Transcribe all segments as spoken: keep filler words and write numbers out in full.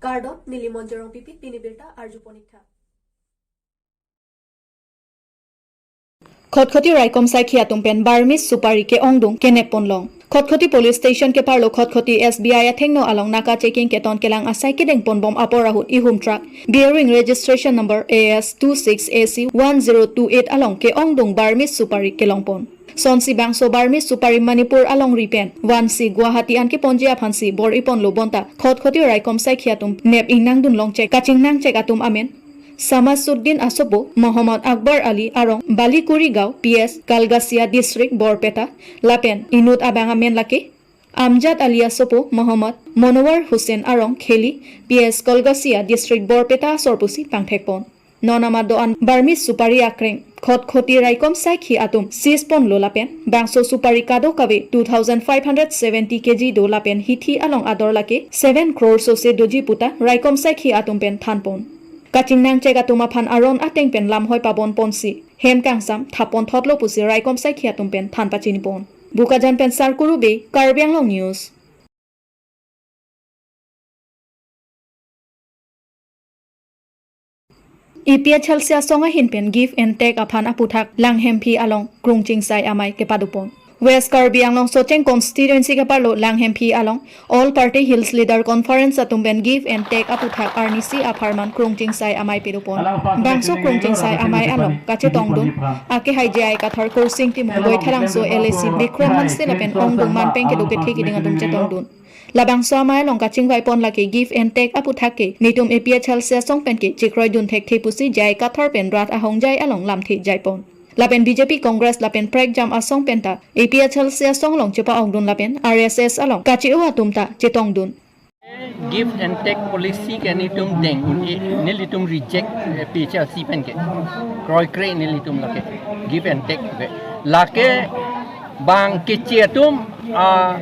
Kardom, neli Monjorong Pipi, pini birta arju ponik tha. Khatkhati raikom saikhi atum pen Burmese supari ke-ongdung kenep ponlong. Khatkhati Police Station keparlo Khatkhati S B I athengno along naka checking keton kelang asai kedeng ponbom apor ahut ihum truck bearing registration number A S two six A C one zero two eight along ke-ongdung Burmese supari kelong pon. Sonsi bangso Burmese supari Manipur alongri pen vansi Guwahati an keponji aphansi bor-i ponlo bonta Khatkhati raikom saikhi atum nep ingnangdun longchek kachingnangchek atum amen Samasuddin asopo Muhammad Akbar Ali arong Balikuri Gaon P S Kalgasia District Borpeta lapen inut abang amen lake Amjad Ali asopo Muhammad Monowar Hussain arong Kheli P S Kalgasia District Borpeta asor pusi pangthek pon. Non amat do-an Burmese supari akreng Khatkhati raikom saikhi atum seize ponlo lapen bangso supari kadokave two thousand five hundred seventy K G do lapen hithi along ador lake seven crore sose doji puta raikom saikhi atum pen than pon. Kachingnangchek atum aphan aron ateng pen lamhoi pabon ponsi hem kangsam thap pon thotlo pusi raikom saikhi atum pen than pachini pon. Bokajan pen Sarkuru Bey, Karbi Anglong News. A P H L C asong ahin pen give and take aphan aputhak Langhemphi along Krungchingsai amei kepado pon. West Karbi Anglong Socheng Constituency keparlo Langhemphi along All Party Hills Leader Conference atum pen give and take aputhak arnisi apharman Krungchingsai amei pado pon. Bangso Krungchingsai amei along kachetongdun akehai J I Kathar, Kursing Timung, Boithalangso L A C Bikram Hanse lapen ongdung man pen kedo kethe keding atum chetongdun. Labangso amei along kachingvai pon lake give and take aputhak ke netum A P H L C asong pen ke chikroidun thekthe pusi J I Kathar pen rat ahongjai along lamthe jai pon. Lapen B J P, Congress lapen prekjam asong penta A P H L C asong along chepa-okdun lapen R S S along kache-o atum ta chetongdun. Give and take policy ke netum deng un-e, nelitum reject, eh, A P H L C pen ke. Kroikre nelitum lake. Give and take ke. Lake bang keche atum, ah,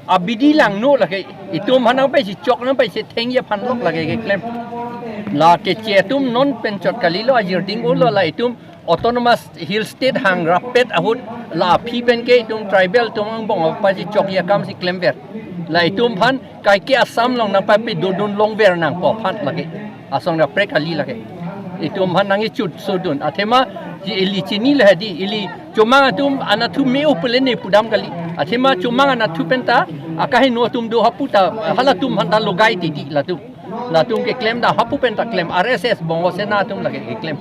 abidi langno lake. Itum aphan nangpachechok nangpachethengji aphan lok lake keklem. La keche atum non pen chot kalilo, ajirding ulo, la itum Autonomous Hill State hangrap pet ahut la aphi pen ke itum tribal atum angbong pachechokji akam si klemver. La itum aphan kaike Assam along nangpapi dodun longver nangpo aphan lake. Asong ra prek kali lake. Itum aphan nangkechut sodun. Athema ji ili chinilo hedi, ili chomang atum anatthu me-o pule ne pudam kali. Athema chomang anatthu penta akaheno atum do hapu ta halatum aphan ta logai titi latum. Latum keklem ta hapu penta klem, R S S Bongo Sena atum lake keklem.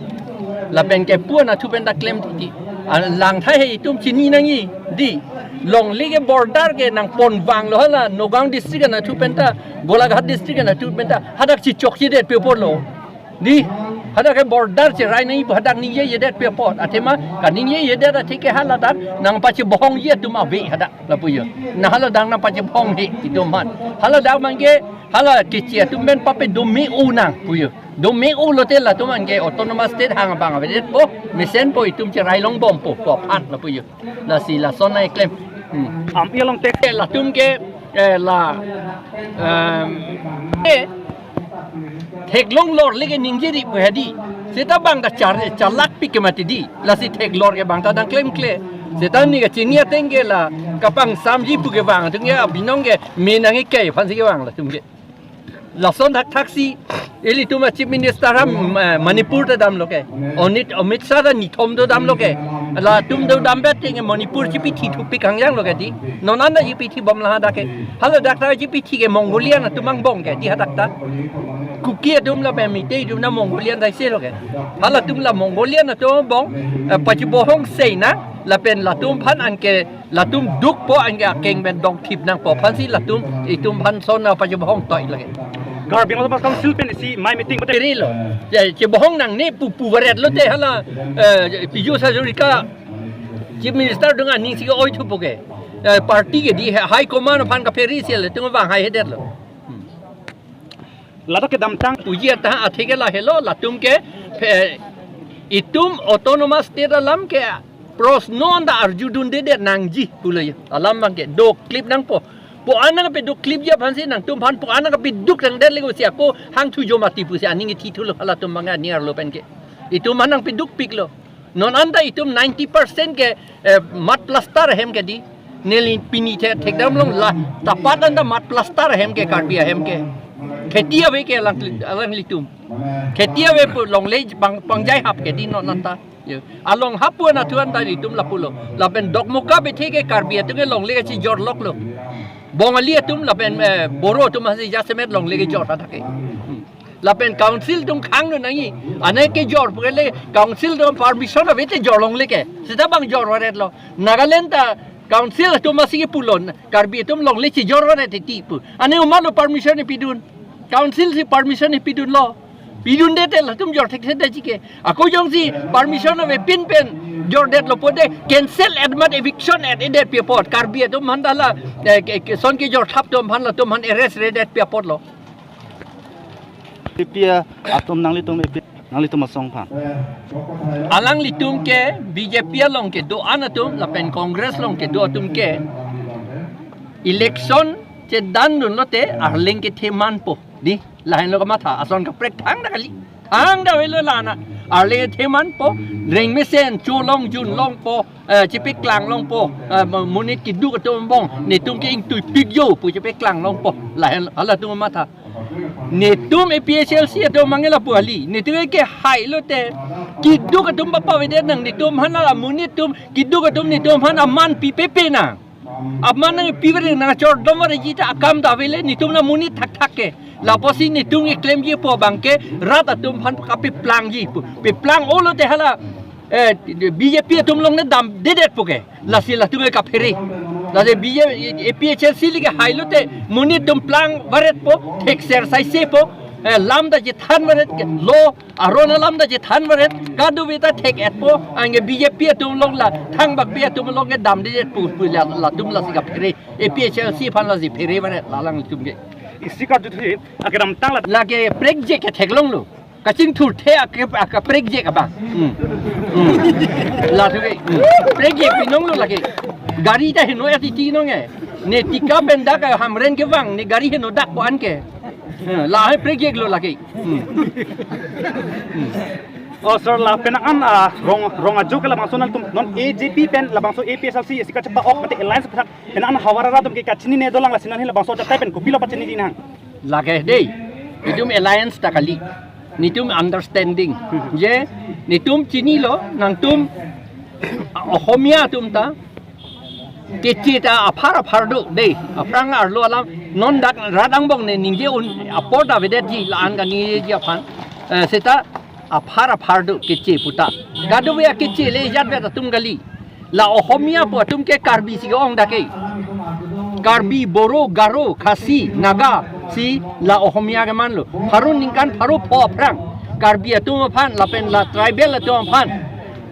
Lapen kepu anatthu penta klem titi. Ah, langthai he itum chini nangji, dei. Longle ke border ke nangponvanglo hala, Nagaon district anatthu penta, Golaghat district anatthu penta, hadak chechokchedet pi aporlo. Dei, hadak ke border cherai nangji pu hadak ningjejedet pi apot. Athema kaningjejedet athe ke haladak nangpachebohongji atum ave hadak lapu jo. Na haladak nangpachebohong he itum aphan. Haladak abang ke hala keche atum pen pape do me-o nang pu jo. Do me-o lote latum abang ke Autonomous State hang abang avedetpo, mesenpo, itum cherai longbompo pu aphan lapu jo. Lasi lason nangklem. Hmm. Am, e along tek. Eh, latum ke, eh, la, em, eh, theklong lor leke ningje ri pu hedi. Seta bang ta char, chalak pik ke mati dei. Lasi theklor ke bang ta dang klemkle. Seta ne kachini ateng ke la kapangsamji pu kevang atum ke abinong ke me nangkekai aphansi kevang latum ke. Lason thakthak si ilitum a Chief Minister ha, eh, Manipur ta damlo ke. Onit, Amit Shah ta nithom do damlo ke. Latum do dambet ateng ke Manipur chipithi thupik hangjanglo ke dei. Non anta chipithi bom la hadak ke. Haladak ta chipithi ke Mongolian atum angbong ke dei hadak ta. Kuki atum lapen Meitei atum ta Mongolian ta isi lo ke. Halatum la Mongolian atum angbong, eh, pachebohong sei nang lapen latum aphan anke latum dukpo anke akeng pen dongthip nangpo aphansi latum itum aphan son nangpachebohong toi lake. Karbi Anglong Autonomous Council pen isi amei meeting pute. Ri lo. Ya, chebohong nangne pu puvaret lote hala, eh, Piyush Hazarika Chief Minister adung aning si ke-oi thupo ke. Eh, party ke dei, high command aphan kaphere si latum vang hai hedetlo. Hmm. Ladak kedamtang puji ata athe ke lahelo, latum ke phe, itum Autonomous State alam ke prosno anta arjudundedet nangji pulo jo. Alam abang ke doklip nangpo. Pu-an nangpedukklipji aphansi nangtum aphan pu-an nangpeduk tangdet lego si ako hangthu jo mati pusi aning ithi thulo halatum abang ani arlo pen ke. Itum aphan nangpedukpiklo. Non anta itum ninety percent ke, eh, mud plaster ahem ke dei. Neli pini the thekdam long la, tapat anta mud plaster ahem ke Karbi ahem ke. Kheti ave ke alang, alanglitum. Kheti ave pu longle pang, pangjai hap ke di non anta. Ye. Along hap pu nathu anta ilitum lapulo. Lapen Dokmoka bethe ke Karbi atum ke longle kachijor loklo. Bongali atum lapen, eh, Boro atum hasi jasemet longle kejor ta ke. Hmm. Lapen council atum khang no nangji. Ane kejor pu le council atum permission ave te jor longle ke. Seta bang jor varetlo. Nagaland ta council atum hasi ke pulo. Karbi atum longle chijor varet titi pu. Ane komatlo permission ipidun. Council si permission ipidunlo. Pidunde te latum jor thekse daji ke. Ako jongsi permission avepin pen jordetlo pote cancel et mat eviction et edet pi apot. Karbi atum aphan ta la, eh, ke, ke, son kejor thap atum aphan latum aphan arrest redet pi apotlo. P P atum nanglitum, nanglitum asong aphan. Alanglitum ke B J P along kedo-an atum lapen Congress along kedo atum ke election chedan dunlote arleng kethe manpo. Di, lahenlo kamatha, ason kaprek thangta kali. Thangta avelo la-an. Arleng kethe manpo, rengmesen, cholong junlongpo, eh, chepeklang longpo, eh, monit keduk atum angbong, netum ke ingtuipik jo pu chepeklang longpo. Lahen, halatum matha. Netum A P H L C atum mangela pu kali. Netum ke hailote, keduk atum papavedet nang netum aphan la monit atum, keduk atum netum aphan aman pipepe nang. Aman nangpipe nang chordom vareji ta akam ta avele netum la monit thakthak ke. Lapusi netum keklemji pu abang ke rat atum aphan kapeplangji pu. Peplang-olote hala, eh, B J P atum along ne damdedetpo ke. Lasi latum ke kaphere. Lasi B J P, A P H L C le ke hailote monit atum plang varetpo, thekser saisepo, eh, lam ta chethan varet ke, law aron alam ta chethan varet, kadokave ta thek-etpo, anke B J P atum along la, thangbak pi atum along ke damdedetpo, pu la, latum lasi kaphere, A P H L C aphan lasi phere varet, la alanglitum ke. Isi karjuthu, akedamtang la. Lake prekjek ke theklonglo. Kachingthurthe ake, ake prekjek abang. Hmm. Hmm. Latum ke. Hmm. Prekjek pinonglo lake. Gari ta heno ya titi nonge. Ne Tika pen dak Hamren kevang, ne gari heno dak ko-an ke. Hmm. Lahai prekjeklo lake. Hmm. Hmm. Oh, sir, la penang an, ah, rong, rong ajo ke labangso nangtum non A J P pen labangso A P H L C isi kachepa-ok mate alliance pen penang an havar arat atum ke kachinine dolang, lasi nangli labangso ajatai pen kopilo pachinine nang? Lake dei. Netum alliance ta kali. Netum understanding. Je netum chinilo nangtum Ohomia atum ta keche ta aphar aphar do dei. Aphrang arlo alam non dak rat angbong ne ningje un apor ta avedetji la-an kaningjeji aphan. Eh, seta aphar aphar do keche puta. Kadokave akeche le jat vet atum kali. La Ohomia pu atum ke Karbi si ke-ong dak ke. Karbi, Boro, Garo, Khasi, Naga si la Ohomia kemanlo. Pharo ningkan pharo pho aphrang Karbi atum aphan lapen la tribal atum aphan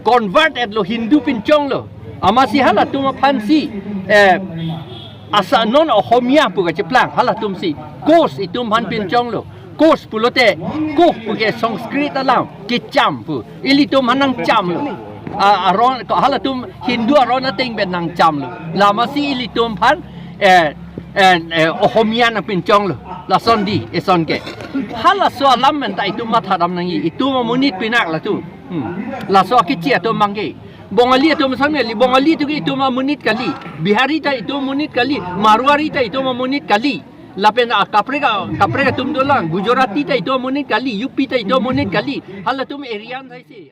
convert-etlo, Hindu pinchonglo. Amatsi halatum aphansi, eh, asa non Ohomia pu kacheplang halatumsi Koch itum aphan pinchonglo. Koch pulote, Koch pu ke Sanskrit alam, kecham pu. Ilitum aphan nangchamlo. A, aron, ko halatum Hindu aron ateng pen nangchamlo. La amatsi ilitum aphan, eh, eh, eh, Ohomia nangpinchonglo. Lason di, eson ke. Halaso alam pen ta itum mathadam nangji, itum amonit pinak latum. Hmm. Laso akeche atum abang ke. Bongali atum ason kali, Bongali atum ke itum amonit kali. Bihari ta itum amonit kali, Marwari ta itum amonit kali. Lapen akaprek a, kaprek atum dolang, Gujarati ta itum amonit kali, U P ta itum amonit kali. Halatum Aryan thaisi.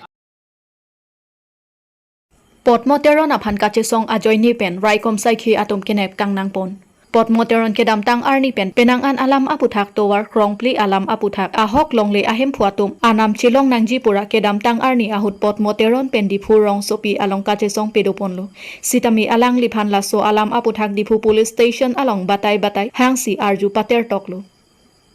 Podmo Teron aphan kachesong ajoine pen raikom saikhi atum kenep kangnangpon. Podmo Teron kedamtang arni pen penang an alam aputhak tovar krongpli alam aputhak ahok longle ahemphu atum anam chelong nangji pura kedamtang arni ahut Podmo Teron pen Diphu rongsopi along kachesong pedoponlo. Sitame alangliphan laso alam aputhak Diphu Police Station along batai batai hangsi arju patertoklo.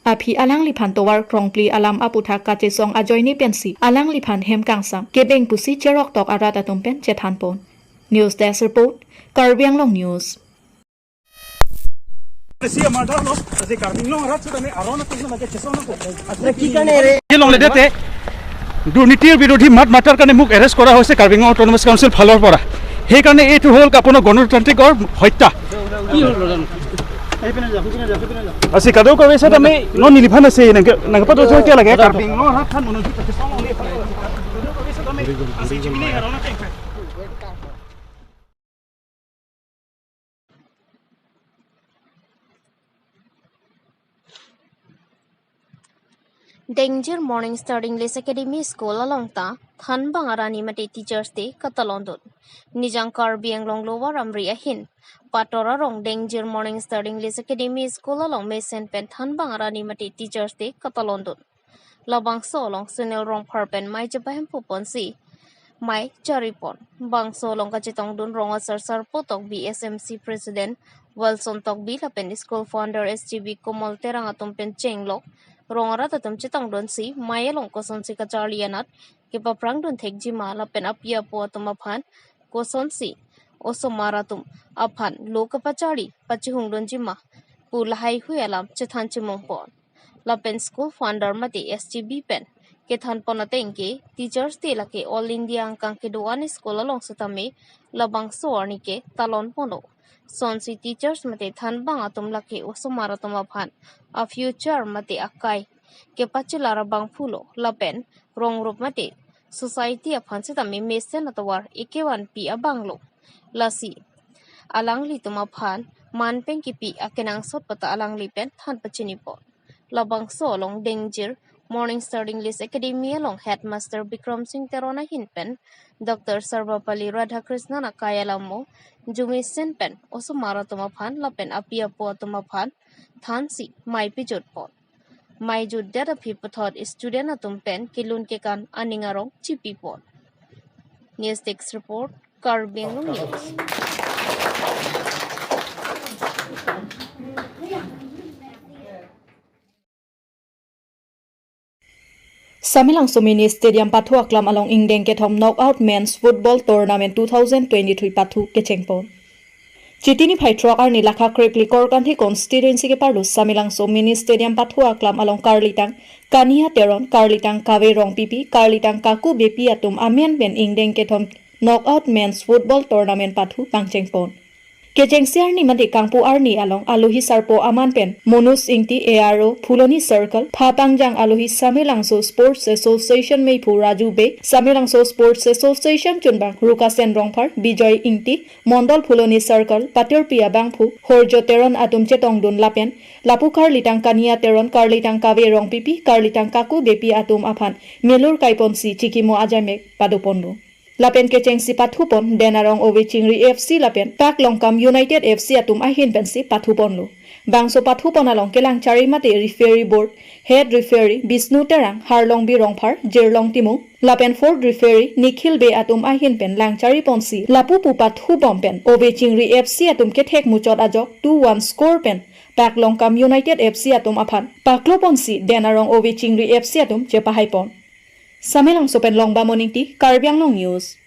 Aphi alangliphan tovar krongpli alam aputhak kachesong ajoine pensi alangliphan hem kangsam kebeng pusi cheroktok arat atum pen chethanpon. News Desk Report, Karbi Anglong News. Isi murder lo, isi Karbi Anglong arat sitame aron atum lake chesong nangpo. Ye longle dete, দুৰ্নীতিৰ বিৰোধী মাত মাতাৰ কাৰণে মোক এৰেষ্ট কৰা হৈছে কাৰ্বি Anglong autonomous council ফালৰ পৰা। সেইকাৰণে এইটো হ'ল আপোনাৰ গণতান্ত্ৰিকৰ হত্যা। Asi kadokave sitame non neliphana se nang nangpado jo kya lage? Karbi Anglong arat aphan monit chesong longle. Dengjir Morning Star English Academy School along ta thanbang arani mate Teachers Day katalondun. Nijang Karbi Anglong Lower Amri ahin Pator arong Dengjir Morning Star English Academy School along mesen pen thanbang arani mate Teachers Day katalondun. Labangso along Sunil Rongphar pen mei chepahempo ponsi mei charipon. Bangso along kachetongdun rong asar sarpo Tokbi, S M C President Wilson Tokbi lapen School Founder S G B Komal Terang atum pen chenglok rong arat atum chetongdunsi mei along kosonsi kacharli anat kepaphrangdun thekjima lapen api apo atum aphan kosonsi osomar atum aphan lo kapacharli pachihungdunjima pu lahaihui alam chethan chimungpon. Lapen School Founder mate S G B pen kethanpon ateng ke Teachers Day lake All India angkang kedo-an school along setame labangso arni ke talonponlo. Sonsi teachers mate thanbang atum lake osomar atum aphan a future mate akai kepachelar abangphulo lapen rongrup mate society aphan setame mesen atovar ekevanpi abanglo. Lasi alanglitum aphan man pen kipi akenangsot pata alangli pen than pachinipon. Labangso along Dengjir Morning Star English Academy along Headmaster Bikram Singh Teron ahin pen Doctor Sarvepalli Radhakrishnan akai alamo jumisen pen osomar atum aphan lapen api apo atum aphan thansi mei pejutpon. Mei jutdet aphi puthot student atum pen kelun kekan aning arong chipipon. News Desk Report, Karbi Anglong News. Samelangso Mini Stadium pathu aklam along ingdeng kethom Knockout Men's Football Tournament two thousand twenty-three pathu kechengpon. Chiti niphai throk arni lakha krepli Korkanthi constituency keparlo Samelangso Mini Stadium pathu aklam along karlitang Kania Teron, karlitang Kave Rongpipi, karlitang Kaku Beypi atum amen pen ingdeng kethom Knockout Men's Football Tournament pathu pangchengpon. Kechengsi arni mate kangpu arni along alohi sarpo aman pen Monus Ingti, A R O Phuloni Circle, phapangjang alohi Samelangso Sports Association meiphu Raju Bey, Samelangso Sports Association chunbang Rukasen Rongphar, Bijoy Ingti, Mondol Phuloni Circle, patirpi abangphu Horjo Teron atum chetongdun lapen lapu karlitang Kania Teron, karlitang Kave Rongpipi, karlitang Kaku Beypi atum aphan melur kaiponsi chikimo ajamek padoponlo. Lapen kechengsi pathupon Denarong Ove Chingri F C lapen Paklongkam United F C atum ahin pensi pathuponlo. Bangso pathupon along kelangchari mate referee board head referee Bishnu Terang, Harlongbi Rongphar, Jirlong Timung, lapen fourth referee Nikhil Bey atum ahin pen langchari ponsi lapu pu pathubom pen Ove Chingri F C atum kethek muchot ajok two one score pen Paklongkam United F C atum aphan pakloponsi Denarong Ove Chingri F C atum chepahaipon. Samelangso pen Longbamon Ingti, Karbi Anglong News.